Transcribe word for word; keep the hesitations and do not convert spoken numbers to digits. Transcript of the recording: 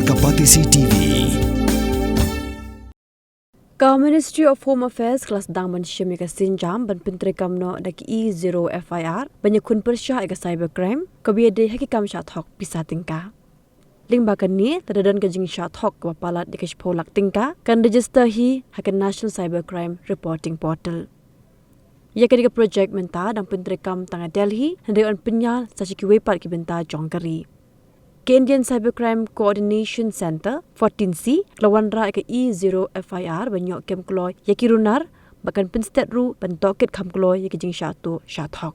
Ka Batesi T V. Ka Ministry of Home Affairs ka la sdang ban shim ïa ka sienjam ban pyntreikam noh da ki E zero F I R ban ïakhun pyrshah ïa ka cybercrime kaba ïadei ha ki kam shah thok pisa tyngka. Lyngba kane, lada don ka jingshah thok kaba palat ïa ka shiphew lak tyngka, kan register hi ha ka National Cybercrime Reporting Portal. Ïa kane ka projek mynta dang pyntreikam tang ha Delhi, hynrei yn pynïar sa sha kiwei pat ki bynta jong ka ri. Ka Indian Cybercrime Coordination Centre, fourteen C, ka la wanrah ïa ka E zero F I R ban ïoh kem kloi ïa ki runar, bad kan pynstet ruh ban tohkit kham kloi ïa ki jingshah tuh shah thok.